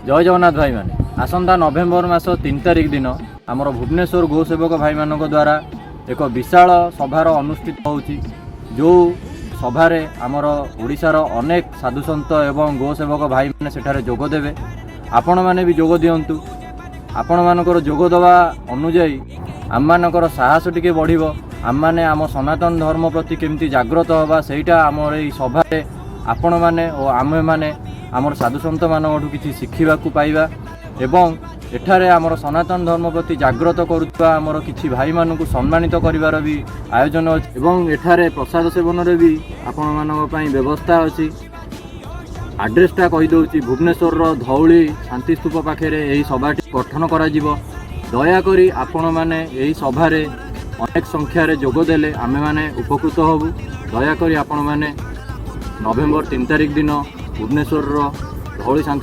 ଜୟ ଜଗନ୍ନାଥ ଭାଇମାନେ। ଆସନ୍ତା ନଭେମ୍ବର ମାସ 3 ତାରିଖ ଦିନ ଆମର ଭୁବନେଶ୍ୱର ଗୋସେବକ ଭାଇମାନଙ୍କ ଦ୍ୱାରା ଏକ ବିଶାଳ ସଭାର ଅନୁଷ୍ଠିତ ହେଉଛି, ଯେଉଁ ସଭାରେ ଆମର ଓଡ଼ିଶାର ଅନେକ ସାଧୁସନ୍ଥ ଏବଂ ଗୋସେବକ ଭାଇମାନେ ସେଠାରେ ଯୋଗ ଦେବେ। ଆପଣମାନେ ବି ଯୋଗ ଦିଅନ୍ତୁ। ଆପଣମାନଙ୍କର ଯୋଗ ଦେବା ଅନୁଯାୟୀ ଆମମାନଙ୍କର ସାହସ ଟିକେ ବଢ଼ିବ। ଆମମାନେ ଆମ ସନାତନ ଧର୍ମ ପ୍ରତି କେମିତି ଜାଗ୍ରତ ହେବା, ସେଇଟା ଆମର ଏଇ ସଭାରେ ଆପଣମାନେ ଓ ଆମେମାନେ ଆମର ସାଧୁସନ୍ଥମାନଙ୍କଠୁ କିଛି ଶିଖିବାକୁ ପାଇବା ଏବଂ ଏଠାରେ ଆମର ସନାତନ ଧର୍ମ ପ୍ରତି ଜାଗ୍ରତ କରୁଥିବା ଆମର କିଛି ଭାଇମାନଙ୍କୁ ସମ୍ମାନିତ କରିବାର ବି ଆୟୋଜନ ଅଛି ଏବଂ ଏଠାରେ ପ୍ରସାଦ ସେବନରେ ବି ଆପଣମାନଙ୍କ ପାଇଁ ବ୍ୟବସ୍ଥା ଅଛି। ଆଡ୍ରେସଟା କହିଦେଉଛି, ଭୁବନେଶ୍ୱରର ଧଉଳି ଶାନ୍ତିସ୍ତୂପ ପାଖରେ ଏହି ସଭାଟି ଗଠନ କରାଯିବ। ଦୟାକରି ଆପଣମାନେ ଏହି ସଭାରେ ଅନେକ ସଂଖ୍ୟାରେ ଯୋଗ ଦେଲେ ଆମେମାନେ ଉପକୃତ ହେବୁ। ଦୟାକରି ଆପଣମାନେ ନଭେମ୍ବର 3 ତାରିଖ ଦିନ ଭୁବନେଶ୍ୱରର ଧଉଳି ଶାନ୍ତି